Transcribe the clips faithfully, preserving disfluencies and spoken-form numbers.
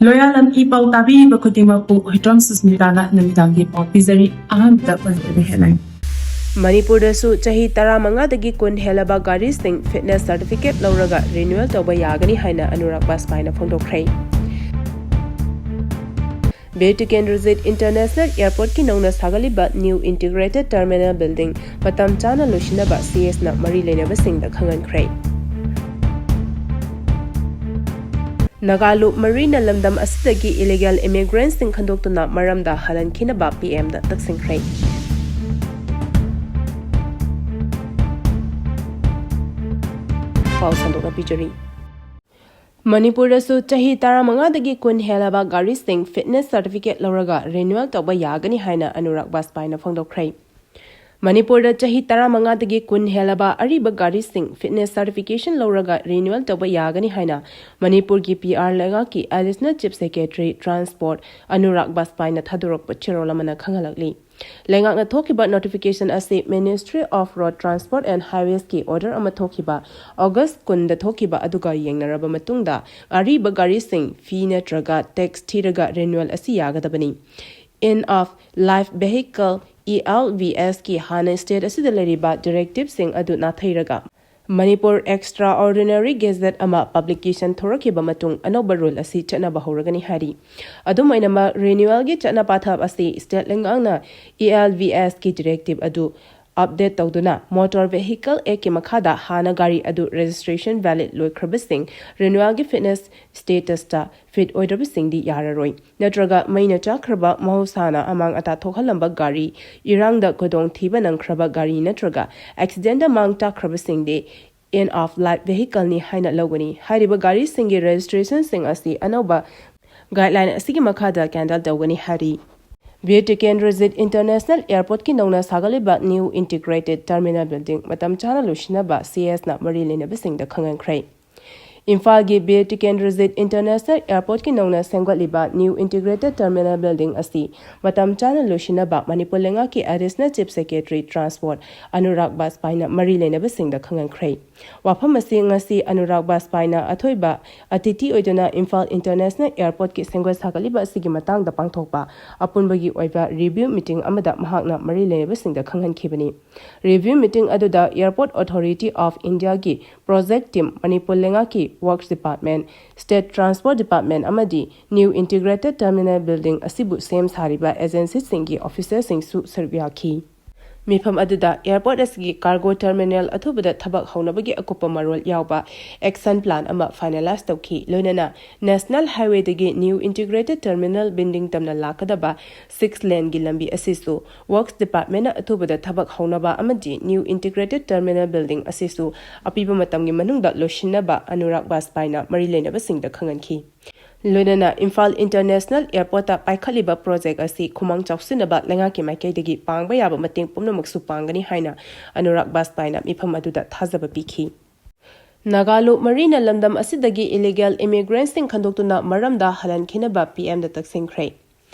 ꯂꯣꯌꯥꯂꯝ E ꯄꯥꯎ ꯇꯥꯕꯤꯔꯤꯕ ꯈꯨꯗꯤꯡꯃꯛꯄꯨ ꯍꯨꯏꯗ꯭ꯔꯣꯝ ꯁꯨꯁꯃꯤꯇꯥꯅ ꯅꯨꯃꯤꯗꯥꯡꯒꯤ ꯄꯥꯎ ꯄꯤꯖꯔꯤ꯫ ꯑꯍꯥꯟꯕꯗ ꯄꯟꯖꯕ ꯍꯦꯠꯂꯥꯏꯟ꯫ ꯃꯅꯤꯄꯨꯔꯗꯁꯨ ꯆꯍꯤ ꯇꯔꯥꯃꯉꯥꯗꯒꯤ ꯀꯨꯟ ꯍꯦꯜꯂꯕ ꯒꯥꯔꯤꯁꯤꯡ fitness certificate ꯂꯧꯔꯒ renewal ꯇꯧꯕ ꯌꯥꯒꯅꯤ ꯍꯥꯏꯅ ꯑꯅꯨꯔꯥꯒ ꯕꯥꯖꯄꯥꯏꯅ ꯐꯣꯡꯗꯣꯛꯈ꯭ꯔꯦ꯫ ꯕꯤꯔ ꯇꯤꯀꯦꯟꯗ꯭ꯔꯖꯤꯠ ꯏꯟꯇꯔꯅꯦꯁꯅꯦꯜ ꯑꯦꯌꯔꯄꯣꯔꯠꯀꯤ ꯅꯧꯅ ꯁꯥꯒꯠꯂꯤꯕ new integrated terminal building ꯃꯇꯝ ꯆꯥꯅ ꯂꯣꯏꯁꯤꯟꯅꯕ ꯁꯤꯑꯦꯁꯅ ꯃꯔꯤ ꯂꯩꯅꯕꯁꯤꯡꯗ ꯈꯪꯍꯟꯈ꯭ꯔꯦ꯫ ꯅꯥꯒꯥ ꯂꯨꯞ ꯃꯔꯤꯅ ꯂꯝꯗꯝ ꯑꯁꯤꯗꯒꯤ ꯏꯂꯤꯒꯦꯜ ꯏꯃꯤꯒ꯭ꯔꯦꯟꯠꯁꯤꯡ ꯈꯟꯗꯣꯛꯇꯨꯅ ꯃꯔꯝꯗ ꯍꯜꯍꯟꯈꯤꯅꯕ ꯄꯤ ꯑꯦꯝꯗ ꯇꯛꯁꯤꯟꯈ꯭ꯔꯦ꯫ ꯄꯥꯎ ꯁꯟꯗꯣꯛꯅ ꯄꯤꯖꯔꯤ꯫ ꯃꯅꯤꯄꯨꯔꯗꯁꯨ ꯆꯍꯤ ꯇꯔꯥꯃꯉꯥꯗꯒꯤ ꯀꯨꯟ ꯍꯦꯜꯂꯕ ꯒꯥꯔꯤꯁꯤꯡ fitness certificate ꯂꯧꯔꯒ renewal ꯇꯧꯕ ꯌꯥꯒꯅꯤ ꯍꯥꯏꯅ ꯑꯅꯨꯔꯥꯒ ꯕꯥꯖꯄꯥꯏꯅ ꯐꯣꯡꯗꯣꯛꯈ꯭ꯔꯦ꯫ ꯃꯅꯤꯄꯨꯔꯗ ꯆꯍꯤ ꯇꯔꯥꯃꯉꯥꯗꯒꯤ ꯀꯨꯟ ꯍꯦꯜꯂꯕ ꯑꯔꯤꯕ ꯒꯥꯔꯤꯁꯤꯡ fitness certification ꯂꯧꯔꯒ renewal ꯇꯧꯕ ꯌꯥꯒꯅꯤ ꯍꯥꯏꯅ ꯃꯅꯤꯄꯨꯔꯒꯤ ꯄꯤ ꯑꯥꯔ ꯂꯩꯉꯥꯛꯀꯤ Additional Chief Secretary Transport Anurag ꯕꯥꯖꯄꯥꯏꯅ ꯊꯥꯗꯣꯔꯛꯄ ꯆꯦꯔꯣꯜ ꯑꯃꯅ ꯈꯪꯍꯜꯂꯛꯂꯤ꯫ ꯂꯩꯉꯥꯛꯅ ꯊꯣꯛꯈꯤꯕ notification ꯑꯁꯤ Ministry of Road Transport and Highwaysꯀꯤ order ꯑꯃ ꯊꯣꯛꯈꯤꯕ August ꯀꯨꯟꯗ ꯊꯣꯛꯈꯤꯕ ꯑꯗꯨꯒ ꯌꯦꯡꯅꯔꯕ ꯃꯇꯨꯡꯗ ꯑꯔꯤꯕ ꯒꯥꯔꯤꯁꯤꯡ fee ꯅꯠꯇ꯭ꯔꯒ tax ꯊꯤꯔꯒ renewal ꯑꯁꯤ ꯌꯥꯒꯗꯕꯅꯤ꯫ End of life vehicle E L V Sꯀꯤ ꯍꯥꯟꯅ state ꯑꯁꯤꯗ ꯂꯩꯔꯤꯕ directiveꯁꯤꯡ ꯑꯗꯨ ꯅꯥꯊꯩꯔꯒ ꯃꯅꯤꯄꯨꯔ Extraordinary Gazette ꯑꯃ publication ꯊꯣꯔꯛꯈꯤꯕ ꯃꯇꯨꯡ ꯑꯅꯧꯕ rule ꯑꯁꯤ ꯆꯠꯅꯕ ꯍꯧꯔꯒꯅꯤ ꯍꯥꯏꯔꯤ꯫ ꯑꯗꯨꯝ ꯑꯣꯏꯅꯃꯛ, renewalꯒꯤ ꯆꯠꯅ ꯄꯊꯥꯞ ꯑꯁꯤ state ꯂꯩꯉꯥꯛꯅ E L V Sꯀꯤ directive ꯑꯗꯨ update ꯇꯧꯗꯨꯅ Motor Vehicle Actꯀꯤ ꯃꯈꯥꯗ ꯍꯥꯟꯅ ꯒꯥꯔꯤ ꯑꯗꯨ registration valid ꯂꯣꯏꯈ꯭ꯔꯕꯁꯤꯡ renewalꯒꯤ fitness statusꯇ fit ꯑꯣꯏꯗ꯭ꯔꯕꯁꯤꯡꯗꯤ ꯌꯥꯔꯔꯣꯏ꯫ ꯅꯠꯇ꯭ꯔꯒ ꯃꯩꯅ ꯆꯥꯛꯈ꯭ꯔꯕ, ꯃꯍꯧꯁꯥꯅ ꯑꯃꯥꯡ ꯑꯇꯥ ꯊꯣꯛꯍꯜꯂꯝꯕ ꯒꯥꯔꯤ, ꯏꯔꯥꯡꯗ ꯈꯨꯗꯣꯡꯊꯤꯕ ꯅꯪꯈ꯭ꯔꯕ ꯒꯥꯔꯤ ꯅꯠꯇ꯭ꯔꯒ accidentꯗ ꯃꯥꯡ ꯇꯥꯛꯈ꯭ꯔꯕꯁꯤꯡꯗꯤ end of life vehicleꯅꯤ ꯍꯥꯏꯅ ꯂꯧꯒꯅꯤ꯫ ꯍꯥꯏꯔꯤꯕ ꯒꯥꯔꯤꯁꯤꯡꯒꯤ registrationꯁꯤꯡ ꯑꯁꯤ ꯑꯅꯧꯕ guideline ꯑꯁꯤꯒꯤ ꯃꯈꯥꯗ cancel ꯇꯧꯒꯅꯤ ꯍꯥꯏꯔꯤ꯫ ꯕꯤꯔ ꯇꯤꯀꯦꯟꯗ꯭ꯔꯖꯤꯠ International Airportꯀꯤ ꯅꯧꯅ ꯁꯥꯒꯠꯂꯤꯕ new integrated terminal building ꯃꯇꯝ ꯆꯥꯅ ꯂꯣꯏꯁꯤꯟꯅꯕ ꯁꯤꯑꯦꯁꯅ ꯃꯔꯤ ꯂꯩꯅꯕꯁꯤꯡꯗ ꯈꯪꯍꯟꯈ꯭ꯔꯦ꯫ ꯏꯝꯐꯥꯜꯒꯤ ꯕꯤꯔ ꯇꯤꯀꯦꯟꯗ꯭ꯔꯖꯤꯠ ꯏꯟꯇꯔꯅꯦꯁꯅꯦꯜ ꯑꯦꯌꯔꯄꯣꯔꯠꯀꯤ ꯅꯧꯅ ꯁꯦꯝꯒꯠꯂꯤꯕ ꯅ꯭ꯌꯨ ꯏꯟꯇꯤꯒ꯭ꯔꯦꯇꯦꯗ ꯇꯔꯃꯤꯅꯦꯜ ꯕꯤꯜꯗꯤꯡ ꯑꯁꯤ ꯃꯇꯝ ꯆꯥꯅ ꯂꯣꯏꯁꯤꯟꯅꯕ ꯃꯅꯤꯄꯨꯔ ꯂꯩꯉꯥꯛꯀꯤ additional chief secretary transport Anurag ꯕꯥꯖꯄꯥꯏꯅ ꯃꯔꯤ ꯂꯩꯅꯕꯁꯤꯡꯗ ꯈꯪꯍꯟꯈ꯭ꯔꯦ꯫ ꯋꯥꯐꯝ ꯑꯁꯤ ꯉꯁꯤ ꯑꯅꯨꯔꯥꯒ ꯕꯥꯖꯄꯥꯏꯅ ꯑꯊꯣꯏꯕ ꯑꯇꯤꯊꯤ ꯑꯣꯏꯗꯨꯅ ꯏꯝꯐꯥꯜ ꯏꯟꯇꯔꯅꯦꯁꯅꯦꯜ ꯑꯦꯌꯔꯄꯣꯔꯠꯀꯤ ꯁꯦꯝꯒꯠ ꯁꯥꯒꯠꯂꯤꯕ ꯑꯁꯤꯒꯤ ꯃꯇꯥꯡꯗ ꯄꯥꯡꯊꯣꯛꯄ ꯑꯄꯨꯟꯕꯒꯤ ꯑꯣꯏꯕ ꯔꯤꯚꯤꯌꯨ ꯃꯤꯇꯤꯡ ꯑꯃꯗ ꯃꯍꯥꯛꯅ ꯃꯔꯤ ꯂꯩꯅꯕꯁꯤꯡꯗ ꯈꯪꯍꯟꯈꯤꯕꯅꯤ꯫ ꯔꯤꯚꯤꯌꯨ ꯃꯤꯇꯤꯡ ꯑꯗꯨꯗ ꯑꯦꯌꯔꯄꯣꯔꯠ ꯑꯣꯊꯣꯔꯤꯇꯤ ꯑꯣꯐ ꯏꯟꯗꯤꯌꯥꯒꯤ ꯄ꯭ꯔꯣꯖꯦꯛ ꯇꯤꯝ, ꯃꯅꯤꯄꯨꯔ ꯂꯩꯉꯥꯛꯀꯤ works department, state transport department ꯑꯃꯗꯤ ꯅ꯭ꯌꯨ ꯏꯟꯇꯤꯒ꯭ꯔꯦꯇꯦꯗ ꯇꯔꯃꯤꯅꯦꯜ ꯕꯤꯜꯗꯤꯡ ꯑꯁꯤꯕꯨ ꯁꯦꯝ ꯁꯥꯔꯤꯕ ꯑꯦꯖꯦꯟꯁꯤꯁꯤꯡꯒꯤ ꯑꯣꯐꯤꯁꯔꯁꯤꯡꯁꯨ ꯁꯔꯨꯛ ꯌꯥꯈꯤ꯫ ꯃꯤꯐꯝ ꯑꯗꯨꯗ ꯑꯦꯌꯔꯄꯣꯔꯠ ꯑꯁꯤꯒꯤ ꯀꯥꯔꯒꯣ ꯇꯔꯃꯤꯅꯦꯜ ꯑꯊꯨꯕꯗ ꯊꯕꯛ ꯍꯧꯅꯕꯒꯤ ꯑꯀꯨꯞꯄ ꯃꯔꯣꯜ ꯌꯥꯎꯕ ꯑꯦꯛꯁꯟ ꯄ꯭ꯂꯥꯟ ꯑꯃ ꯐꯥꯏꯅꯦꯂꯥꯏꯖ ꯇꯧꯈꯤ꯫ ꯂꯣꯏꯅꯅ ꯅꯦꯁꯅꯦꯜ ꯍꯥꯏꯋꯦꯗꯒꯤ ꯅ꯭ꯌꯨ ꯏꯟꯇꯤꯒ꯭ꯔꯦꯇꯦꯗ ꯇꯔꯃꯤꯅꯦꯜ ꯕꯤꯜꯗꯤꯡ ꯇꯝꯅ ꯂꯥꯛꯀꯗꯕ ꯁꯤꯛꯁ ꯂꯦꯟꯒꯤ ꯂꯝꯕꯤ ꯑꯁꯤꯁꯨ ꯋꯔꯛꯁ ꯗꯤꯄꯥꯔꯠꯃꯦꯟꯅ ꯑꯊꯨꯕꯗ ꯊꯕꯛ ꯍꯧꯅꯕ ꯑꯃꯗꯤ ꯅ꯭ꯌꯨ ꯏꯟꯇꯤꯒ꯭ꯔꯦꯇꯦꯗ ꯇꯔꯃꯤꯅꯦꯜ ꯕꯤꯜꯗꯤꯡ ꯑꯁꯤꯁꯨ ꯑꯄꯤꯕ ꯃꯇꯝꯒꯤ ꯃꯅꯨꯡꯗ ꯂꯣꯏꯁꯤꯟꯅꯕ ꯑꯅꯨꯔꯥꯒ ꯕꯥꯖꯄꯥꯏꯅ ꯃꯔꯤ ꯂꯩꯅꯕꯁꯤꯡꯗ ꯈꯪꯍꯟꯈꯤ꯫ ꯂꯣꯏꯅꯅ ꯏꯝꯐꯥꯜ ꯏꯟꯇꯔꯅꯦꯁꯅꯦꯜ ꯑꯦꯌꯔꯄꯣꯔꯠꯇ ꯄꯥꯏꯈꯠꯂꯤꯕ ꯄ꯭ꯔꯣꯖꯦꯛ ꯑꯁꯤ ꯈꯨꯃꯥꯡ ꯆꯥꯎꯁꯤꯟꯅꯕ ꯂꯩꯉꯥꯛꯀꯤ ꯃꯥꯏꯀꯩꯗꯒꯤ ꯄꯥꯡꯕ ꯌꯥꯕ ꯃꯇꯦꯡ ꯄꯨꯝꯅꯃꯛꯁꯨ ꯄꯥꯡꯒꯅꯤ ꯍꯥꯏꯅ ꯑꯅꯨꯔꯥꯒ ꯕꯥꯖꯄꯥꯏꯅ ꯃꯤꯐꯝ ꯑꯗꯨꯗ ꯊꯥꯖꯕ ꯄꯤꯈꯤ꯫ ꯅꯥꯒꯥ ꯂꯨꯞ ꯃꯔꯤꯅ ꯂꯝꯗꯝ ꯑꯁꯤꯗꯒꯤ ꯏꯂꯤꯒꯦꯜ ꯏꯃꯤꯒ꯭ꯔꯦꯟꯠꯁꯤꯡ ꯈꯟꯗꯣꯛꯇꯨꯅ ꯃꯔꯝꯗ ꯍꯜꯍꯟꯈꯤꯅꯕ ꯄꯤ ꯑꯦꯝꯗ ꯇꯛꯁꯤꯟꯈ꯭ꯔꯦ꯫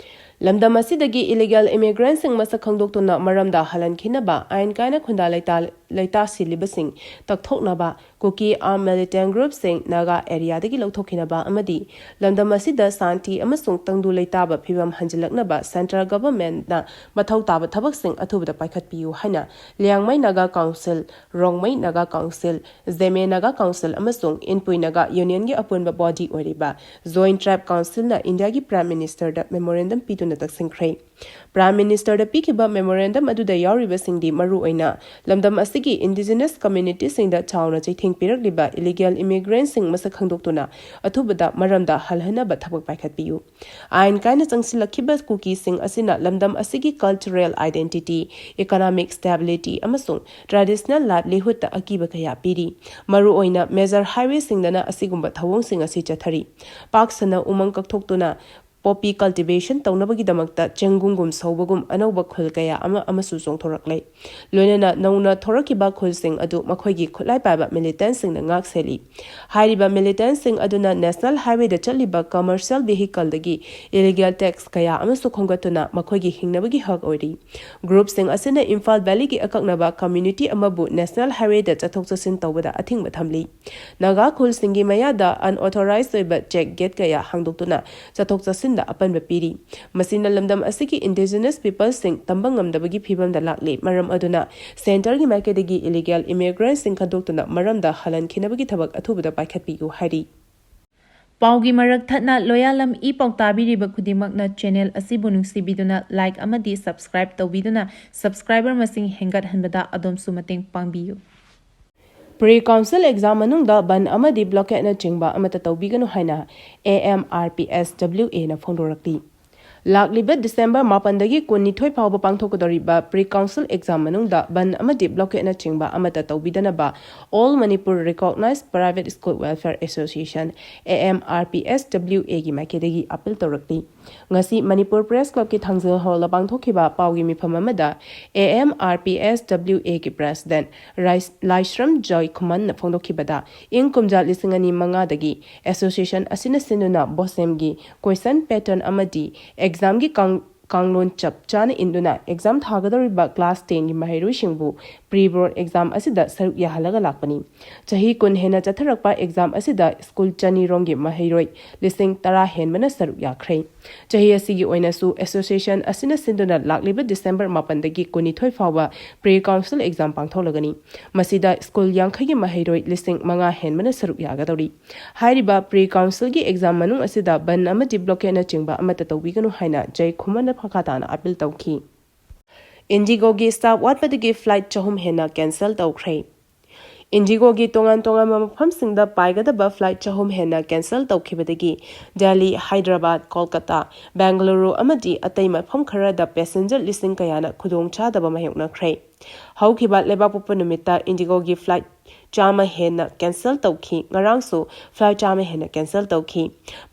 ꯂꯝꯗꯝ ꯑꯁꯤꯗꯒꯤ ꯏꯂꯤꯒꯦꯜ ꯏꯃꯤꯒ꯭ꯔꯦꯟꯠꯁꯤꯡ ꯃꯁꯛ ꯈꯪꯗꯣꯛꯇꯨꯅ ꯃꯔꯝꯗ ꯍꯜꯍꯟꯈꯤꯅꯕ ꯑꯥꯏꯟ ꯀꯥꯏꯅ ꯈꯨꯟꯗꯥ ꯂꯩꯇꯥ ꯂꯩꯇꯥ ꯁꯤꯜꯂꯤꯕꯁꯤꯡ ꯇꯛꯊꯣꯛꯅꯕ ꯀꯨꯀꯤ ꯑꯥꯔꯝ ꯃꯤꯂꯤꯇꯦꯟꯠ ꯒ꯭ꯔꯨꯞꯁꯤꯡ ꯅꯥꯒꯥ ꯑꯦꯔꯤꯌꯥꯗꯒꯤ ꯂꯧꯊꯣꯛꯈꯤꯅꯕ ꯑꯃꯗꯤ ꯂꯝꯗꯝ ꯑꯁꯤꯗ ꯁꯥꯟꯇꯤ ꯑꯃꯁꯨꯡ ꯇꯪꯗꯨ ꯂꯩꯇꯥꯕ ꯐꯤꯕꯝ ꯍꯟꯖꯤꯜꯂꯛꯅꯕ ꯁꯦꯟꯇ꯭ꯔꯦꯜ ꯒꯚꯔꯟꯃꯦꯟꯠꯅ ꯃꯊꯧ ꯇꯥꯕ ꯊꯕꯛꯁꯤꯡ ꯑꯊꯨꯕꯗ ꯄꯥꯏꯈꯠꯄꯤꯌꯨ ꯍꯥꯏꯅ Liangmai Naga council, Rongmei Naga council, Zeme Naga council ꯑꯃꯁꯨꯡ ꯏꯟꯄꯨꯏ ꯅꯥꯒꯥ ꯌꯨꯅꯤꯌꯟꯒꯤ ꯑꯄꯨꯟꯕ ꯕꯣꯗꯤ ꯑꯣꯏꯔꯤꯕ ꯖꯣꯏꯟꯠ ꯇ꯭ꯔꯥꯏꯕ ꯀꯥꯎꯟꯁꯤꯜꯅ ꯏꯟꯗꯤꯌꯥꯒꯤ ꯄ꯭ꯔꯥꯏꯝ ꯃꯤꯅꯤꯁꯇꯔꯗ ꯃꯦꯃꯣꯔꯦꯟꯗꯝ ꯄꯤꯗꯨꯅ ꯇꯛꯁꯤꯟꯈ꯭ꯔꯦ꯫ ꯄ꯭ꯔꯥꯏꯝ ꯃꯤꯅꯤꯁꯇꯔꯗ ꯄꯤꯈꯤꯕ ꯃꯦꯃꯣꯔꯦꯟꯗꯝ ꯑꯗꯨꯗ ꯌꯥꯎꯔꯤꯕꯁꯤꯡꯗꯤ ꯃꯔꯨꯑꯣꯏꯅ ꯂꯝꯗꯝ ꯑꯁꯤꯒꯤ ꯏꯟꯗꯤꯖꯤꯅꯁ ꯀꯝꯃ꯭ꯌꯨꯅꯤꯇꯤꯁꯤꯡꯗ ꯆꯥꯎꯅ ꯆꯩꯊꯦꯡ ꯄꯤꯔꯛꯂꯤꯕ ꯏꯂꯤꯒꯦꯜ ꯏꯃꯤꯒ꯭ꯔꯦꯟꯠꯁꯤꯡ ꯃꯁꯛ ꯈꯪꯗꯣꯛꯇꯨꯅ ꯑꯊꯨꯕꯗ ꯃꯔꯝꯗ ꯍꯜꯍꯟꯅꯕ ꯊꯕꯛ ꯄꯥꯏꯈꯠꯄꯤꯌꯨ꯫ ꯑꯥꯏꯟ ꯀꯥꯏꯅ ꯆꯪꯁꯤꯜꯂꯛꯈꯤꯕ ꯀꯨꯀꯤꯁꯤꯡ ꯑꯁꯤꯅ ꯂꯝꯗꯝ ꯑꯁꯤꯒꯤ ꯀꯜꯆꯔꯦꯜ ꯑꯥꯏꯗꯦꯟꯇꯤꯇꯤ, ꯏꯀꯣꯅꯣꯃꯤꯛ ꯁ꯭ꯇꯦꯕꯤꯂꯤꯇꯤ ꯑꯃꯁꯨꯡ ꯇ꯭ꯔꯦꯗꯤꯁꯅꯦꯜ ꯂꯥꯏꯚꯂꯤꯍꯨꯗꯇ ꯑꯀꯤꯕ ꯀꯌꯥ ꯄꯤꯔꯤ꯫ ꯃꯔꯨꯑꯣꯏꯅ ꯃꯦꯖꯔ ꯍꯥꯏꯋꯦꯁꯤꯡꯗꯅ ꯑꯁꯤꯒꯨꯝꯕ ꯊꯧꯑꯣꯡꯁꯤꯡ ꯑꯁꯤ ꯆꯠꯊꯔꯤ꯫ ꯄꯥꯛ ꯁꯟꯅ ꯎꯃꯪ ꯀꯛꯊꯣꯛꯇꯨꯅ poppy cultivation ꯇꯧꯅꯕꯒꯤꯗꯃꯛꯇ ꯆꯦꯡꯒꯨꯝꯒꯨꯝ ꯁꯧꯕꯒꯨꯝ ꯑꯅꯧꯕ ꯈꯨꯜ ꯀꯌꯥ ꯑꯃ ꯑꯃꯁꯨ ꯆꯣꯡꯊꯣꯔꯛꯂꯦ꯫ ꯂꯣꯏꯅꯅ ꯅꯧꯅ ꯊꯣꯔꯛꯈꯤꯕ ꯈꯨꯜꯁꯤꯡ ꯑꯗꯨ ꯃꯈꯣꯏꯒꯤ ꯈꯨꯠꯂꯥꯏ ꯄꯥꯏꯕ militantꯁꯤꯡꯅ ꯉꯥꯛ ꯁꯦꯜꯂꯤ꯫ ꯍꯥꯏꯔꯤꯕ militantꯁꯤꯡ ꯑꯗꯨꯅ national highwayꯗ ꯆꯠꯂꯤꯕ commercial vehicleꯗꯒꯤ illegal tax ꯀꯌꯥ ꯑꯃꯁꯨ ꯈꯣꯝꯒꯠꯇꯨꯅ ꯃꯈꯣꯏꯒꯤ ꯍꯤꯡꯅꯕꯒꯤ ꯍꯛ ꯑꯣꯏꯔꯤ꯫ Groupꯁꯤꯡ ꯑꯁꯤꯅ ꯏꯝꯐꯥꯜ valleyꯒꯤ ꯑꯀꯛꯅꯕ community ꯑꯃꯕꯨ national highwayꯗ ꯆꯠꯊꯣꯛ ꯆꯠꯁꯤꯟ ꯇꯧꯕꯗ ꯑꯊꯤꯡꯕ ꯊꯝꯂꯤ꯫ ꯅꯥꯒꯥ ꯈꯨꯜꯁꯤꯡꯒꯤ ꯃꯌꯥꯗ unauthorized ꯑꯣꯏꯕ check gate ꯀꯌꯥ ꯍꯥꯡꯗꯣꯛꯇꯨꯅ ꯆꯠꯊꯣꯛ ꯆꯠꯁꯤꯟꯗ ꯑꯄꯟꯕ ꯄꯤꯔꯤ꯫ ꯃꯁꯤꯅ ꯂꯝꯗꯝ ꯑꯁꯤꯒꯤ indigenous peopleꯁꯤꯡ ꯇꯝꯕ ꯉꯝꯗꯕꯒꯤ ꯐꯤꯚꯝꯗ ꯂꯥꯛꯂꯤ꯫ ꯃꯔꯝ ꯑꯗꯨꯅ centreꯒꯤ ꯃꯥꯏꯀꯩꯗꯒꯤ illegal immigrantꯁꯤꯡ ꯈꯟꯗꯣꯛꯇꯨꯅ ꯃꯔꯝꯗ ꯍꯜꯍꯟꯈꯤꯅꯕꯒꯤ ꯊꯕꯛ ꯑꯊꯨꯕꯗ ꯄꯥꯏꯈꯠꯄꯤꯌꯨ ꯍꯥꯏꯔꯤ꯫ ꯄꯥꯎꯒꯤ ꯃꯔꯛ ꯊꯠꯅ ꯂꯣꯌꯥꯂꯝ ꯏ ꯄꯥꯎ ꯇꯥꯕꯤꯔꯤꯕ ꯈꯨꯗꯤꯡꯃꯛꯅ channel ꯑꯁꯤꯕꯨ ꯅꯨꯡꯁꯤꯕꯤꯗꯨꯅ like ꯑꯃꯗꯤ subscribe ꯇꯧꯕꯤꯗꯨꯅ subscriber ꯃꯁꯤꯡ ꯍꯦꯟꯒꯠꯍꯟꯕꯗ ꯑꯗꯣꯝꯁꯨ ꯃꯇꯦꯡ ꯄꯥꯡꯕꯤꯌꯨ꯫ Pre council exam ꯃꯅꯨꯡꯗ ꯕꯟ ꯑꯃꯗꯤ blockadeꯅꯆꯤꯡꯕ ꯑꯃꯠꯇ ꯇꯧꯕꯤꯒꯅꯨ ꯍꯥꯏꯅ AMRPSWAꯅ ꯐꯣꯡꯗꯣꯔꯛꯂꯤ꯫ ꯂꯥꯛꯂꯤꯕ December ꯃꯥꯄꯟꯗꯒꯤ ꯀꯨꯟꯅꯤꯊꯣꯏ ꯐꯥꯎꯕ ꯄꯥꯡꯊꯣꯛꯀꯗꯧꯔꯤꯕ pre council exam ꯃꯅꯨꯡꯗ ꯕꯟ ꯑꯃꯗꯤ blockadeꯅꯆꯤꯡꯕ ꯑꯃꯠꯇ ꯇꯧꯕꯤꯗꯅꯕ All Manipur Recognized Private School Welfare Association, AMRPSWAꯒꯤ ꯃꯥꯏꯀꯩꯗꯒꯤ appeal ꯇꯧꯔꯛꯂꯤ꯫ ꯉꯁꯤ ꯃꯅꯤꯄꯨꯔ Press Clubꯀꯤ ꯊꯥꯡꯖꯜ hallꯗ ꯄꯥꯡꯊꯣꯛꯈꯤꯕ ꯄꯥꯎꯒꯤ ꯃꯤꯐꯝ ꯑꯃꯗ AMRPSWAꯒꯤ president ꯔꯥꯏꯁ-, ꯂꯥꯏꯁ꯭ꯔꯝ ꯖꯣꯏꯈꯨꯃꯟꯅ ꯐꯣꯡꯗꯣꯛꯈꯤꯕꯗ, ꯏꯪ ꯀꯨꯝꯖꯥ ꯂꯤꯁꯤꯡ ꯑꯅꯤ ꯃꯉꯥꯗꯒꯤ association ꯑꯁꯤꯅ ꯁꯤꯟꯗꯨꯅ BOSEMꯒꯤ question pattern ꯑꯃꯗꯤ examꯒꯤ ꯀꯥꯡ-, ꯀꯥꯡꯂꯣꯟ ꯆꯞ ꯆꯥꯅ ꯏꯟꯗꯨꯅ exam ꯊꯥꯒꯗꯧꯔꯤꯕ class tenꯒꯤ ꯃꯍꯩꯔꯣꯏꯁꯤꯡꯕꯨ pre board exam ꯑꯁꯤꯗ ꯁꯔꯨꯛ ꯌꯥꯍꯜꯂꯒ ꯂꯥꯛꯄꯅꯤ꯫ ꯆꯍꯤ ꯀꯨꯟ ꯍꯦꯟꯅ ꯆꯠꯊꯔꯛꯄ exam ꯑꯁꯤꯗ school ꯆꯅꯤ ꯔꯣꯝꯒꯤ ꯃꯍꯩꯔꯣꯏ ꯂꯤꯁꯤꯡ ꯇꯔꯥ ꯍꯦꯟꯕꯅ ꯁꯔꯨꯛ ꯌꯥꯈ꯭ꯔꯦ꯫ ꯆꯍꯤ ꯑꯁꯤꯒꯤ ꯑꯣꯏꯅꯁꯨ association ꯑꯁꯤꯅ ꯁꯤꯟꯗꯨꯅ ꯂꯥꯛꯂꯤꯕ December ꯃꯥꯄꯟꯗꯒꯤ ꯀꯨꯟꯅꯤꯊꯣꯏ ꯐꯥꯎꯕ pre council exam ꯄꯥꯡꯊꯣꯛꯂꯒꯅꯤ꯫ ꯃꯁꯤꯗ school ꯌꯥꯡꯈꯩꯒꯤ ꯃꯍꯩꯔꯣꯏ ꯂꯤꯁꯤꯡ ꯃꯉꯥ ꯍꯦꯟꯕꯅ ꯁꯔꯨꯛ ꯌꯥꯒꯗꯧꯔꯤ꯫ ꯍꯥꯏꯔꯤꯕ pre councilꯒꯤ exam ꯃꯅꯨꯡ ꯑꯁꯤꯗ ꯕꯟ ꯑꯃꯗꯤ blockadeꯅꯆꯤꯡꯕ ꯑꯃꯠꯇ ꯇꯧꯕꯤꯒꯅꯨ ꯍꯥꯏꯅ ꯖꯣꯏꯈꯨꯃꯟꯅ ꯃꯈꯥ ꯇꯥꯅ appeal ꯇꯧꯈꯤ꯫ IndiGoꯒꯤ staff ꯋꯥꯠꯄꯗꯒꯤ flight ꯆꯍꯨꯝ ꯍꯦꯟꯅ cancel ꯇꯧꯈ꯭ꯔꯦ꯫ IndiGoꯒꯤ ꯇꯣꯉꯥꯟ ꯇꯣꯉꯥꯟꯕ ꯃꯐꯝꯁꯤꯡꯗ ꯄꯥꯏꯒꯗꯕ flight ꯆꯍꯨꯝ ꯍꯦꯟꯅ cancel ꯇꯧꯈꯤꯕꯗꯒꯤ ꯗꯦꯜꯂꯤ, ꯍꯥꯏꯗ꯭ꯔꯕꯥꯗ, ꯀꯣꯜꯀꯇꯥ, ꯕꯦꯡꯒꯂꯨꯔꯨ ꯑꯃꯗꯤ ꯑꯇꯩ ꯃꯐꯝ ꯈꯔꯗ passenger ꯂꯤꯁꯤꯡ ꯀꯌꯥꯅ ꯈꯨꯗꯣꯡꯆꯥꯗꯕ ꯃꯥꯌꯣꯛꯅꯈ꯭ꯔꯦ꯫ ꯍꯧꯈꯤꯕ ꯂꯩꯕꯥꯛꯄꯣꯛꯄ ꯅꯨꯃꯤꯠꯇ ꯏꯟꯗꯤꯒꯣꯒꯤ ꯐ꯭ꯂꯥꯏꯠ ꯆꯥꯝꯃ ꯍꯦꯟꯅ ꯀꯦꯟꯁꯦꯜ ꯇꯧꯈꯤ꯫ ꯉꯔꯥꯡꯁꯨ ꯐ꯭ꯂꯥꯏꯠ ꯆꯥꯝꯃ ꯍꯦꯟꯅ ꯀꯦꯟꯁꯦꯜ ꯇꯧꯈꯤ꯫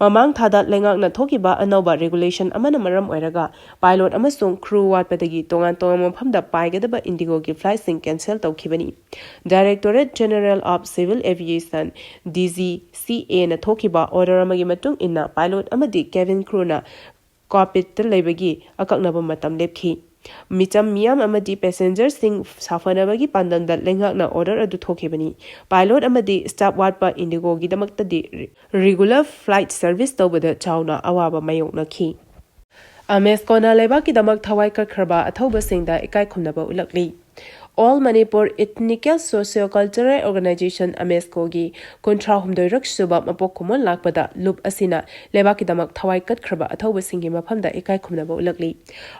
ꯃꯃꯥꯡ ꯊꯥꯗ ꯂꯩꯉꯥꯛꯅ ꯊꯣꯛꯈꯤꯕ ꯑꯅꯧꯕ ꯔꯤꯒꯨꯂꯦꯁꯟ ꯑꯃꯅ ꯃꯔꯝ ꯑꯣꯏꯔꯒ ꯄꯥꯏꯂꯣꯠ ꯑꯃꯁꯨꯡ ꯀ꯭ꯔꯨ ꯋꯥꯠꯄꯗꯒꯤ ꯇꯣꯉꯥꯟ ꯇꯣꯉꯥꯟꯕ ꯃꯐꯝꯗ ꯄꯥꯏꯒꯗꯕ ꯏꯟꯗꯤꯒꯣꯒꯤ ꯐ꯭ꯂꯥꯏꯠꯁꯤꯡ ꯀꯦꯟꯁꯦꯜ ꯇꯧꯈꯤꯕꯅꯤ꯫ Directorate General of Civil Aviation, D G C A ꯅ ꯊꯣꯛꯈꯤꯕ ꯑꯣꯔꯗꯔ ꯑꯃꯒꯤ ꯃꯇꯨꯡ ꯏꯟꯅ ꯄꯥꯏꯂꯣꯠ ꯑꯃꯗꯤ ꯀꯦꯕꯤꯟ ꯀ꯭ꯔꯨꯅ ꯀꯣꯛꯄꯤꯠꯇ ꯂꯩꯕꯒꯤ ꯑꯀꯛꯅꯕ ꯃꯇꯝ ꯂꯦꯞꯈꯤ꯫ ꯃꯤꯆꯝ ꯃꯤꯌꯥꯝ ꯑꯃꯗꯤ ꯄꯦꯁꯦꯟꯖꯔꯁꯤꯡ ꯁꯥꯐꯅꯕꯒꯤ ꯄꯥꯟꯗꯝꯗ ꯂꯩꯉꯥꯛꯅ ꯑꯣꯔꯗꯔ ꯑꯗꯨ ꯊꯣꯛꯈꯤꯕꯅꯤ꯫ ꯄꯥꯏꯂꯣꯠ ꯑꯃꯗꯤ ꯁ꯭ꯇꯥꯐ ꯋꯥꯠꯄ ꯏꯟꯗꯤꯒꯣꯒꯤꯗꯃꯛꯇꯗꯤ ꯔꯤ-, ꯔꯤꯒꯨꯂꯔ ꯐ꯭ꯂꯥꯏꯠ ꯁꯔꯚꯤꯁ ꯇꯧꯕꯗ ꯆꯥꯎꯅ ꯑꯋꯥꯕ ꯃꯥꯌꯣꯛꯅꯈꯤ꯫ ꯑꯃꯦꯁꯀꯣꯅ ꯂꯩꯕꯥꯛꯀꯤꯗꯃꯛ ꯊꯋꯥꯏ ꯀꯠꯈ꯭ꯔꯕ ꯑꯊꯧꯕꯁꯤꯡꯗ ꯏꯀꯥꯏ ꯈꯨꯝꯅꯕ ꯎꯠꯂꯛꯂꯤ꯫ All Manipur Ethnical Socio-Cultural Organization, ꯑꯃꯦꯁꯀꯣꯒꯤ ꯀꯨꯟꯊ꯭ꯔꯥ ꯍꯨꯝꯗꯣꯏꯔꯛ ꯁꯨꯕ ꯃꯄꯣꯛ ꯀꯨꯝꯑꯣꯟ ꯂꯥꯛꯄꯗ ꯂꯨꯞ ꯑꯁꯤꯅ ꯂꯩꯕꯥꯛꯀꯤꯗꯃꯛ ꯊꯋꯥꯏ ꯀꯠꯈ꯭ꯔꯕ ꯑꯊꯧꯕꯁꯤꯡꯒꯤ ꯃꯐꯝꯗ ꯏꯀꯥꯏ ꯈꯨꯝꯅꯕ ꯎꯠꯂꯛꯂꯤ꯫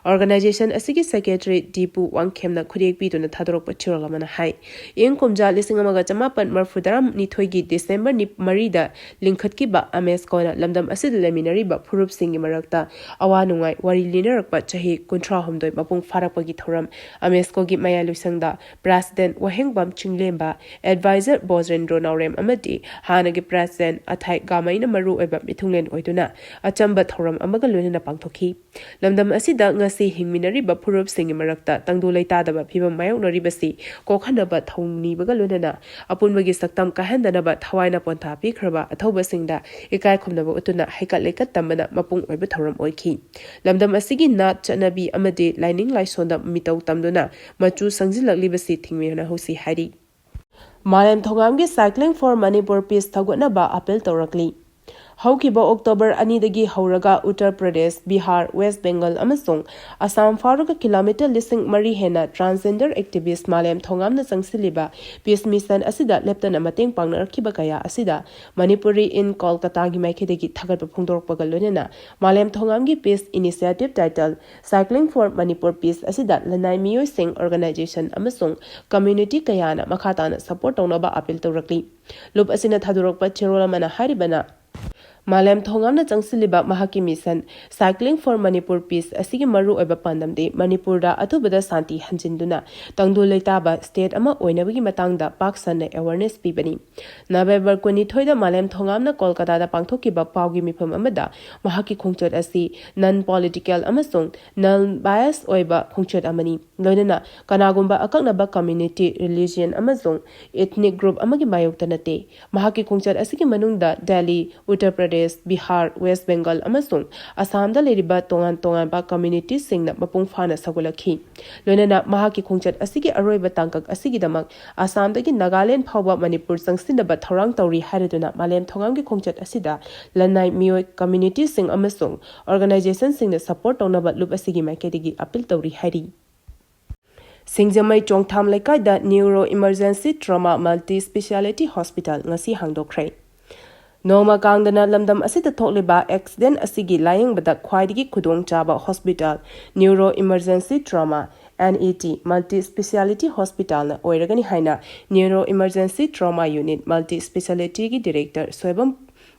Organization ꯑꯁꯤꯒꯤ secretary ꯗꯤꯄꯨ ꯋꯥꯡꯈꯦꯝꯅ ꯈꯨꯗꯦꯛ ꯄꯤꯗꯨꯅ ꯊꯥꯗꯣꯔꯛꯄ ꯆꯦꯔꯣꯜ ꯑꯃꯅ ꯍꯥꯏ, ꯏꯪ ꯀꯨꯝꯖꯥ ꯂꯤꯁꯤꯡ ꯑꯃꯒ ꯆꯃꯥꯄꯟ ꯃꯔꯤꯐꯨ ꯇꯔꯥꯅꯤꯊꯣꯏꯒꯤ ꯗꯤꯁꯦꯝꯕꯔ ꯅꯤ-, ꯃꯔꯤꯗ ꯂꯤꯡꯈꯠꯈꯤꯕ ꯑꯃꯦꯁꯀꯣꯅ ꯂꯝꯗꯝ ꯑꯁꯤꯗ ꯂꯩꯃꯤꯟꯅꯔꯤꯕ ꯐꯨꯔꯨꯞꯁꯤꯡꯒꯤ ꯃꯔꯛꯇ ꯑꯋꯥ ꯅꯨꯡꯉꯥꯏ ꯋꯥꯔꯤ ꯂꯤꯅꯔꯛꯄ ꯆꯍꯤ ꯀꯨꯟꯊ꯭ꯔꯥ ꯍꯨꯝꯗꯣꯏ ꯃꯄꯨꯡ ꯐꯥꯔꯛꯄꯒꯤ ꯊꯧꯔꯝ ꯑꯃꯦꯁꯀꯣꯒꯤ ꯃꯌꯥꯏ ꯂꯣꯏꯁꯪꯗ President ꯋꯥꯍꯦꯡꯕꯝ ꯆꯤꯡꯂꯦꯝꯕ, Advisor ꯕꯣꯖꯦꯟꯗ꯭ꯔꯣ ꯅꯥꯎꯔꯦꯝ ꯑꯃꯗꯤ ꯍꯥꯟꯅꯒꯤ President ꯑꯊꯥꯏ ꯒꯥꯃꯩꯅ ꯃꯔꯨꯑꯣꯏꯕ ꯃꯤꯊꯨꯡꯂꯦꯟ ꯑꯣꯏꯗꯨꯅ ꯑꯆꯝꯕ ꯊꯧꯔꯝ ꯑꯃꯒ ꯂꯣꯏꯅꯅ ꯄꯥꯡꯊꯣꯛꯈꯤ꯫ ꯂꯝꯗꯝ ꯑꯁꯤꯗ ꯉꯁꯤ ꯍꯤꯡꯃꯤꯟꯅꯔꯤꯕ ꯐꯨꯔꯨꯞꯁꯤꯡꯒꯤ ꯃꯔꯛꯇ ꯇꯪꯗꯨ ꯂꯩꯇꯥꯗꯕ ꯐꯤꯚꯝ ꯃꯥꯌꯣꯛꯅꯔꯤꯕꯁꯤ ꯀꯣꯛꯍꯟꯅꯕ ꯊꯧꯅꯤꯕꯒ ꯂꯣꯏꯅꯅ ꯑꯄꯨꯟꯕꯒꯤ ꯁꯛꯇꯝ ꯀꯥꯏꯍꯟꯗꯅꯕ ꯊꯋꯥꯏꯅ ꯄꯣꯟꯊꯥ ꯄꯤꯈ꯭ꯔꯕ ꯑꯊꯧꯕꯁꯤꯡꯗ ꯏꯀꯥꯏ ꯈꯨꯝꯅꯕ ꯎꯠꯇꯨꯅ ꯍꯩꯀꯠ ꯂꯩꯀꯠ ꯇꯝꯕꯅ ꯃꯄꯨꯡ ꯑꯣꯏꯕ ꯊꯧꯔꯝ ꯑꯣꯏꯈꯤ꯫ ꯂꯝꯗꯝ ꯑꯁꯤꯒꯤ ꯅꯥꯠ, ꯆꯠꯅꯕꯤ ꯑꯃꯗꯤ ꯂꯥꯏꯅꯤꯡ ꯂꯥꯏꯁꯣꯟꯗ ꯃꯤꯇꯧ ꯇꯝꯗꯨꯅ ꯃꯆꯨ ꯁꯪꯖꯤꯜꯂꯛꯂꯤꯕꯁꯤ ꯊꯤꯡꯃꯤꯅꯍꯧꯁꯤ ꯍꯥꯏꯔꯤ꯫ ꯃꯥꯂꯦꯝ ꯊꯣꯉꯥꯝꯒꯤ Cycling for Manipur Peace ꯊꯧꯒꯠꯅꯕ ꯑꯥꯄꯤꯜ ꯇꯧꯔꯛꯂꯤ꯫ ꯍꯧꯈꯤꯕ ꯑꯣꯛꯇꯣꯕꯔ ꯑꯅꯤꯗꯒꯤ ꯍꯧꯔꯒ ꯎꯠꯇꯔ ꯄ꯭ꯔꯗꯦꯁ, ꯕꯤꯍꯥꯔ, ꯋꯦꯁ ꯕꯦꯡꯒꯜ ꯑꯃꯁꯨꯡ ꯑꯁꯥꯝ ꯐꯥꯎꯔꯒ ꯀꯤꯂꯣꯃꯤꯇꯔ ꯂꯤꯁꯤꯡ ꯃꯔꯤ ꯍꯦꯟꯅ transgender activist ꯃꯥꯂꯦꯝ ꯊꯣꯉꯥꯝꯅ ꯆꯪꯁꯤꯜꯂꯤꯕ Peace Mission ꯑꯁꯤꯗ ꯂꯦꯞꯇꯅ ꯃꯇꯦꯡ ꯄꯥꯡꯅꯔꯛꯈꯤꯕ ꯀꯌꯥ ꯑꯁꯤꯗ Manipuri in ꯀꯣꯜꯀꯇꯥꯒꯤ ꯃꯥꯏꯀꯩꯗꯒꯤ ꯊꯥꯒꯠꯄ ꯐꯣꯡꯗꯣꯔꯛꯄꯒ ꯂꯣꯏꯅꯅ ꯃꯥꯂꯦꯝ ꯊꯣꯉꯥꯝꯒꯤ Peace Initiative title Cycling for Manipur Peace ꯑꯁꯤꯗ ꯂꯅꯥꯏ ꯃꯤꯑꯣꯏꯁꯤꯡ, organization ꯑꯃꯁꯨꯡ community ꯀꯌꯥꯅ ꯃꯈꯥ ꯇꯥꯅ support ꯇꯧꯅꯕ ꯑꯥꯄꯤꯜ ꯇꯧꯔꯛꯂꯤ꯫ ꯂꯨꯞ ꯑꯁꯤꯅ ꯊꯥꯗꯣꯔꯛꯄ ꯆꯦꯔꯣꯜ ꯑꯃꯅ ꯍꯥꯏꯔꯤꯕꯅ, ꯃꯥꯂꯦꯝ ꯊꯣꯉꯥꯝꯅ ꯆꯪꯁꯤꯜꯂꯤꯕ ꯃꯍꯥꯛꯀꯤ mission Cycling for Manipur Peace ꯑꯁꯤꯒꯤ ꯃꯔꯨꯑꯣꯏꯕ ꯄꯥꯟꯗꯝꯗꯤ ꯃꯅꯤꯄꯨꯔꯗ ꯑꯊꯨꯕꯗ ꯁꯥꯟꯇꯤ ꯍꯟꯖꯤꯟꯗꯨꯅ ꯇꯪꯗꯨ ꯂꯩꯇꯥꯕ ꯁ꯭ꯇꯦꯠ ꯑꯃ ꯑꯣꯏꯅꯕꯒꯤ ꯃꯇꯥꯡꯗ ꯄꯥꯛ ꯁꯟꯅ ꯑꯦꯋꯥꯔꯅꯦꯁ ꯄꯤꯕꯅꯤ꯫ ꯅꯕꯦꯝꯕꯔ ꯀꯨꯟꯅꯤꯊꯣꯏꯗ ꯃꯥꯂꯦꯝ ꯊꯣꯉꯥꯝꯅ ꯀꯣꯜꯀꯥꯇꯥꯗ ꯄꯥꯡꯊꯣꯛꯈꯤꯕ ꯄꯥꯎꯒꯤ ꯃꯤꯐꯝ ꯑꯃꯗ ꯃꯍꯥꯛꯀꯤ ꯈꯣꯡꯆꯠ ꯑꯁꯤ ꯅꯟ ꯄꯣꯂꯤꯇꯤꯀꯦꯜ ꯑꯃꯁꯨꯡ ꯅꯟ ꯕꯥꯏꯁ ꯑꯣꯏꯕ ꯈꯣꯡꯆꯠ ꯑꯃꯅꯤ꯫ ꯂꯣꯏꯅꯅ ꯀꯅꯥꯒꯨꯝꯕ ꯑꯀꯛꯅꯕ ꯀꯝꯃ꯭ꯌꯨꯅꯤꯇꯤ, ꯔꯤꯂꯤꯖꯟ ꯑꯃꯁꯨꯡ ꯏꯊꯅꯤꯛ ꯒ꯭ꯔꯨꯞ ꯑꯃꯒꯤ ꯃꯥꯌꯣꯛꯇ ꯅꯠꯇꯦ꯫ ꯃꯍꯥꯛꯀꯤ ꯈꯣꯡꯆꯠ ꯑꯁꯤꯒꯤ ꯃꯅꯨꯡꯗ ꯗꯦꯜꯂꯤ, ꯎꯠꯇꯔ ꯄ꯭ꯔꯗꯦꯁ, ꯕꯤꯍꯥꯔ, ꯋꯦꯁ ꯕꯦꯡꯒꯜ ꯑꯃꯁꯨꯡ ꯑꯁꯥꯝꯗ ꯂꯩꯔꯤꯕ ꯇꯣꯉꯥꯟ ꯇꯣꯉꯥꯟꯕ ꯀꯝꯃ꯭ꯌꯨꯅꯤꯇꯤꯁꯤꯡꯅ ꯃꯄꯨꯡ ꯐꯥꯅ ꯁꯧꯒꯠꯂꯛꯈꯤ꯫ ꯂꯣꯏꯅꯅ ꯃꯍꯥꯛꯀꯤ ꯈꯣꯡꯆꯠ ꯑꯁꯤꯒꯤ ꯑꯔꯣꯏꯕ ꯇꯥꯡꯀꯛ ꯑꯁꯤꯒꯤꯗꯃꯛ ꯑꯁꯥꯝꯗꯒꯤ ꯅꯥꯒꯥꯂꯦꯟ ꯐꯥꯎꯕ ꯃꯅꯤꯄꯨꯔ ꯆꯪꯁꯤꯟꯅꯕ ꯊꯧꯔꯥꯡ ꯇꯧꯔꯤ ꯍꯥꯏꯔꯗꯨꯅ ꯃꯥꯂꯦꯝ ꯊꯣꯉꯥꯝꯒꯤ ꯈꯣꯡꯆꯠ ꯑꯁꯤꯗ ꯂꯅꯥꯏ ꯃꯤꯑꯣꯏ, ꯀꯝꯃ꯭ꯌꯨꯅꯤꯇꯤꯁꯤꯡ ꯑꯃꯁꯨꯡ ꯑꯣꯔꯒꯅꯥꯏꯖꯦꯁꯟꯁꯤꯡꯅ ꯁꯄꯣꯔꯠ ꯇꯧꯅꯕ ꯂꯨꯞ ꯑꯁꯤꯒꯤ ꯃꯥꯏꯀꯩꯗꯒꯤ ꯑꯄꯤꯜ ꯇꯧꯔꯤ ꯍꯥꯏꯔꯤ꯫ ꯁꯤꯡꯖꯃꯩ ꯆꯣꯡꯊꯥꯝ ꯂꯩꯀꯥꯏꯗ Neuro Emergency Trauma Multi Speciality Hospital ꯉꯁꯤ ꯍꯥꯡꯗꯣꯛꯈ꯭ꯔꯦ꯫ ꯅꯣꯡꯃ ꯀꯥꯡꯗꯅ ꯂꯝꯗꯝ ꯑꯁꯤꯗ ꯊꯣꯛꯂꯤꯕ ꯑꯦꯛꯁꯤꯗꯦꯟ ꯑꯁꯤꯒꯤ ꯂꯥꯌꯦꯡꯕꯗ ꯈ꯭ꯋꯥꯏꯗꯒꯤ ꯈꯨꯗꯣꯡꯆꯥꯕ hospital Neuro Emergency Trauma, N E T, Multi Speciality Hospitalꯅ ꯑꯣꯏꯔꯒꯅꯤ ꯍꯥꯏꯅ Neuro Emergency Trauma Unit Multi Specialityꯒꯤ ꯗꯤꯔꯦꯛꯇꯔ ꯁꯣꯏꯕꯝ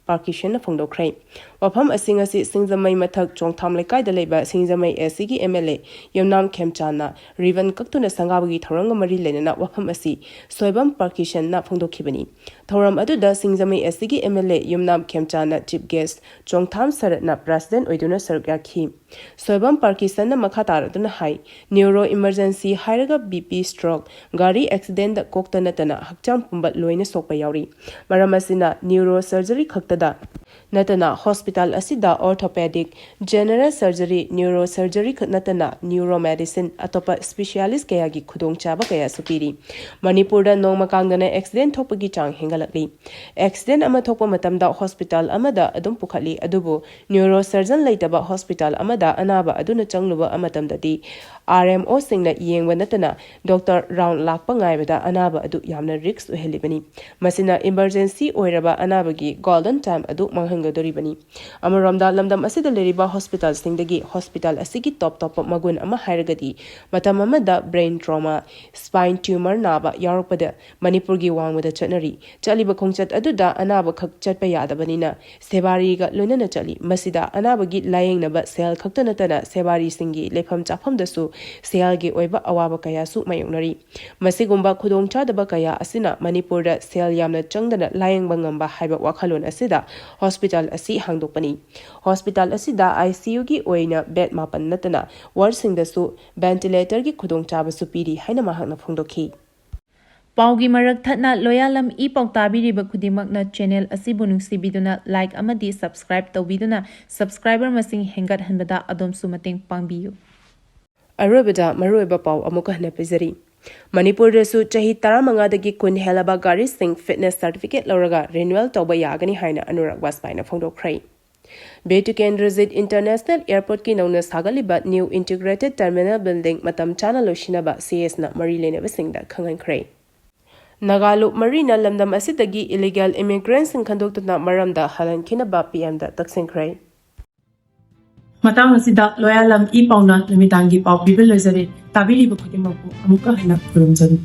ꯄꯥꯔꯀꯤꯁꯟꯅ ꯐꯣꯡꯗꯣꯛꯈ꯭ꯔꯦ꯫ ꯋꯥꯐꯝ ꯑꯁꯤ ꯉꯁꯤ ꯁꯤꯡꯖꯃꯩ ꯃꯊꯛ ꯆꯣꯡꯊꯥꯝ ꯂꯩꯀꯥꯏꯗ ꯂꯩꯕ ꯁꯤꯡꯖꯃꯩ S Cꯒꯤ M L A ꯌꯨꯝꯅꯥꯝ ꯈꯦꯝꯆꯥꯟꯅ ꯔꯤꯕꯟ ꯀꯛꯇꯨꯅ ꯁꯪꯒꯥꯕꯒꯤ ꯊꯧꯔꯝꯒ ꯃꯔꯤ ꯂꯩꯅꯅ ꯋꯥꯐꯝ ꯑꯁꯤ ꯁꯣꯏꯕꯝ ꯄꯥꯔꯀꯤꯁꯟꯅ ꯐꯣꯡꯗꯣꯛꯈꯤꯕꯅꯤ꯫ ꯊꯧꯔꯝ ꯑꯗꯨꯗ ꯁꯤꯡꯖꯃꯩ S Cꯒꯤ M L A ꯌꯨꯝꯅꯥꯝ ꯈꯦꯝꯆꯥꯟꯅ ꯆꯤꯐ ꯒꯦꯁ, ꯆꯣꯡꯊꯥꯝ ꯁꯔꯠꯅ ꯄ꯭ꯔꯦꯁꯤꯗꯦꯟꯠ ꯑꯣꯏꯗꯨꯅ ꯁꯔꯨꯛ ꯌꯥꯈꯤ꯫ ꯁꯣꯏꯕꯝ ꯄꯥꯔꯀꯤꯁꯟꯅ ꯃꯈꯥ ꯇꯥꯔꯗꯨꯅ ꯍꯥꯏ, ꯅ꯭ꯌꯨꯔꯣ ꯏꯃꯔꯖꯦꯟꯁꯤ ꯍꯥꯏꯔꯒ B P, ꯁ꯭ꯇ꯭ꯔꯣꯛ, ꯒꯥꯔꯤ ꯑꯦꯛꯁꯤꯗꯦꯟꯗ ꯀꯣꯛꯇ ꯅꯠꯇꯅ ꯍꯛꯆꯥꯡ ꯄꯨꯝꯕ ꯂꯣꯏꯅ ꯁꯣꯛꯄ ꯌꯥꯎꯔꯤ꯫ ꯃꯔꯝ ꯑꯁꯤꯅ ꯅ꯭ꯌꯨꯔꯣ ꯁꯔꯖꯔꯤ ꯈꯛꯇꯗ ꯅꯠꯇꯅ ꯍꯣꯁꯄꯤꯇꯥꯜ ꯑꯁꯤꯗ ꯑꯣꯔꯊꯣꯄꯦꯗꯤꯛ, ꯖꯦꯅꯔꯦꯜ ꯁꯔꯖꯔꯤ, ꯅ꯭ꯌꯨꯔꯣ ꯁꯔꯖꯔꯤ ꯈꯛ ꯅꯠꯇꯅ ꯅ꯭ꯌꯨꯔꯣ ꯃꯦꯗꯤꯁꯤꯟ, ꯑꯇꯣꯞꯄ ꯁ꯭ꯄꯦꯁꯤꯌꯥꯂꯤꯁ ꯀꯌꯥꯒꯤ ꯈꯨꯗꯣꯡꯆꯥꯕ ꯀꯌꯥꯁꯨ ꯄꯤꯔꯤ꯫ ꯃꯅꯤꯄꯨꯔꯗ ꯅꯣꯡꯃ ꯀꯥꯡꯗꯅ ꯑꯦꯛꯁꯤꯗꯦꯟ ꯊꯣꯛꯄꯒꯤ ꯆꯥꯡ ꯍꯦꯟꯒꯠꯂꯛꯂꯤ꯫ ꯑꯦꯛꯁꯤꯗꯦꯟ ꯑꯃ ꯊꯣꯛꯄ ꯃꯇꯝꯗ ꯍꯣꯁꯄꯤꯇꯥꯜ ꯑꯃꯗ ꯑꯗꯨꯝ ꯄꯨꯈꯠꯂꯤ, ꯑꯗꯨꯕꯨ ꯅ꯭ꯌꯨꯔꯣ ꯁꯔꯖꯟ ꯂꯩꯇꯕ ꯍꯣꯁꯄꯤꯇꯥꯜ ꯑꯃꯗ ꯑꯅꯥꯕ ꯑꯗꯨꯅ ꯆꯪꯂꯨꯕ ꯃꯇꯝꯗꯗꯤ R M Oꯁꯤꯡꯅ ꯌꯦꯡꯕ ꯅꯠꯇꯅ ꯗꯣꯛꯇꯔ ꯔꯥꯎꯟ ꯂꯥꯛꯄ ꯉꯥꯏꯕꯗ ꯑꯅꯥꯕ ꯑꯗꯨ ꯌꯥꯝꯅ ꯔꯤꯁ꯭ꯛ ꯑꯣꯏꯍꯜꯂꯤꯕꯅꯤ꯫ ꯃꯁꯤꯅ ꯏꯃꯔꯖꯦꯟꯁꯤ ꯑꯣꯏꯔꯕ ꯑꯅꯥꯕꯒꯤ ꯒꯣꯜꯗꯟ ꯇꯥꯏꯝ ꯑꯗꯨ ꯃꯥꯡꯍꯟꯒꯗꯧꯔꯤꯕꯅꯤ꯫ ꯑꯃꯔꯣꯝꯗ, ꯂꯝꯗꯝ ꯑꯁꯤꯗ ꯂꯩꯔꯤꯕ ꯍꯣꯁꯄꯤꯇꯥꯜꯁꯤꯡꯗꯒꯤ ꯍꯣꯁꯄꯤꯇꯥꯜ ꯑꯁꯤꯒꯤ ꯇꯣꯞ ꯇꯣꯞꯄ ꯃꯒꯨꯟ ꯑꯃ ꯍꯥꯏꯔꯒꯗꯤ, ꯃꯇꯝ ꯑꯃꯗ ꯕ꯭ꯔꯦꯟ ꯇ꯭ꯔꯣꯃꯥ, ꯁ꯭ꯄꯥꯏꯟ ꯇ꯭ꯌꯨꯃꯔ ꯅꯥꯕ ꯌꯥꯎꯔꯛꯄꯗ ꯃꯅꯤꯄꯨꯔꯒꯤ ꯋꯥꯡꯃꯗ ꯆꯠꯅꯔꯤ꯫ ꯆꯠꯂꯤꯕ ꯈꯣꯡꯆꯠ ꯑꯗꯨꯗ ꯑꯅꯥꯕꯈꯛ ꯆꯠꯄ ꯌꯥꯗꯕꯅꯤꯅ ꯁꯦꯕꯥꯔꯤꯒ ꯂꯣꯏꯅꯅ ꯆꯠꯂꯤ꯫ ꯃꯁꯤꯗ ꯑꯅꯥꯕꯒꯤ ꯂꯥꯌꯦꯡꯅꯕ ꯁꯦꯜ ꯈꯛꯇ ꯅꯠꯇꯅ ꯁꯦꯕꯥꯔꯤꯁꯤꯡꯒꯤ ꯂꯩꯐꯝ ꯆꯥꯐꯝꯗꯁꯨ ꯁꯦꯜꯒꯤ ꯑꯣꯏꯕ ꯑꯋꯥꯕ ꯀꯌꯥꯁꯨ ꯃꯥꯌꯣꯛꯅꯔꯤ꯫ ꯃꯁꯤꯒꯨꯝꯕ ꯈꯨꯗꯣꯡꯆꯥꯗꯕ ꯀꯌꯥ ꯑꯁꯤꯅ ꯃꯅꯤꯄꯨꯔꯗ ꯁꯦꯜ ꯌꯥꯝꯅ ꯆꯪꯗꯅ ꯂꯥꯌꯦꯡꯕ ꯉꯝꯕ ꯍꯥꯏꯕ ꯋꯥꯈꯜꯂꯣꯟ ꯑꯁꯤꯗ ꯍꯣꯁꯄꯤꯇꯥꯜ ꯑꯁꯤ ꯍꯥꯡꯗꯣꯛꯄꯅꯤ꯫ ꯍꯣꯁꯄꯤꯇꯥꯜ ꯑꯁꯤꯗ ICUꯒꯤ ꯑꯣꯏꯅ ꯕꯦꯗ ꯃꯥꯄꯟ ꯅꯠꯇꯅ ꯋꯥꯔꯗꯁꯤꯡꯗꯁꯨ ꯚꯦꯟꯇꯤꯂꯦꯇꯔꯒꯤ ꯈꯨꯗꯣꯡꯆꯥꯕꯁꯨ ꯄꯤꯔꯤ ꯍꯥꯏꯅ ꯃꯍꯥꯛꯅ ꯐꯣꯡꯗꯣꯛꯈꯤ꯫ ꯄꯥꯎꯒꯤ ꯃꯔꯛ ꯊꯠꯅ ꯂꯣꯌꯥꯂꯝ ꯏ ꯄꯥꯎ ꯇꯥꯕꯤꯔꯤꯕ ꯈꯨꯗꯤꯡꯃꯛꯅ ꯆꯦꯅꯦꯜ ꯑꯁꯤꯕꯨ ꯅꯨꯡꯁꯤꯕꯤꯗꯨꯅ ꯂꯥꯏꯛ ꯑꯃꯗꯤ ꯁꯕꯁꯀ꯭ꯔꯥꯏꯕ ꯇꯧꯕꯤꯗꯨꯅ ꯁꯕꯁꯀ꯭ꯔꯥꯏꯕꯔ ꯃꯁꯤꯡ ꯍꯦꯟꯒꯠꯍꯟꯕꯗ ꯑꯗꯣꯝꯁꯨ ꯃꯇꯦꯡ ꯄꯥꯡꯕꯤꯌꯨ꯫ ꯑꯔꯣꯏꯕꯗ ꯃꯔꯨꯑꯣꯏꯕ ꯄꯥꯎ ꯑꯃꯨꯛꯀ ꯍꯟꯅ ꯄꯤꯖꯔꯤ꯫ ꯃꯅꯤꯄꯨꯔꯗꯁꯨ ꯆꯍꯤ ꯇꯔꯥꯃꯉꯥꯗꯒꯤ ꯀꯨꯟ ꯍꯦꯜꯂꯕ ꯒꯥꯔꯤꯁꯤꯡ ꯐꯤꯠꯅꯦꯁ ꯁꯥꯔꯇꯤꯐꯤꯀꯦꯠ ꯂꯧꯔꯒ ꯔꯤꯅ꯭ꯌꯨꯑꯦꯜ ꯇꯧꯕ ꯌꯥꯒꯅꯤ ꯍꯥꯏꯅ ꯑꯅꯨꯔꯥꯒ ꯕꯥꯖꯄꯥꯏꯅ ꯐꯣꯡꯗꯣꯛꯈ꯭ꯔꯦ꯫ ꯕꯤꯔ ꯇꯤꯀꯦꯟꯗ꯭ꯔꯖꯤꯠ ꯏꯟꯇꯔꯅꯦꯁꯅꯦꯜ ꯑꯦꯌꯔꯄꯣꯔꯠꯀꯤ ꯅꯧꯅ ꯁꯥꯒꯠꯂꯤꯕ ꯅ꯭ꯌꯨ ꯏꯟꯇꯤꯒ꯭ꯔꯦꯇꯦꯗ ꯇꯔꯃꯤꯅꯦꯜ ꯕꯤꯜꯗꯤꯡ ꯃꯇꯝ ꯆꯥꯅ ꯂꯣꯏꯁꯤꯟꯅꯕ CESꯅ ꯃꯔꯤ ꯂꯩꯅꯕꯁꯤꯡꯗ ꯈꯪꯍꯟꯈ꯭ꯔꯦ꯫ ꯅꯥꯒꯥ ꯂꯨꯞ ꯃꯔꯤꯅ ꯂꯝꯗꯝ ꯑꯁꯤꯗꯒꯤ ꯏꯂꯤꯒꯦꯜ ꯏꯃꯤꯒ꯭ꯔꯦꯟꯠꯁꯤꯡ ꯈꯟꯗꯣꯛꯇꯨꯅ ꯃꯔꯝꯗ ꯍꯜꯍꯟꯈꯤꯅꯕ PMꯗ ꯇꯛꯁꯤꯟꯈ꯭ꯔꯦ꯫ ꯃꯇꯥꯡ ꯑꯁꯤꯗ ꯂꯣꯌꯥꯂꯝ ꯏ ꯄꯥꯎꯅ ꯅꯨꯃꯤꯗꯥꯡꯒꯤ ꯄꯥꯎ ꯄꯤꯕ ꯂꯣꯏꯖꯔꯦ꯫ ꯇꯥꯕꯤꯔꯤꯕ ꯈꯨꯗꯤꯡꯃꯛꯄꯨ ꯑꯃꯨꯛꯀ ꯍꯟꯅ ꯈꯨꯔꯨꯝꯖꯔꯤ꯫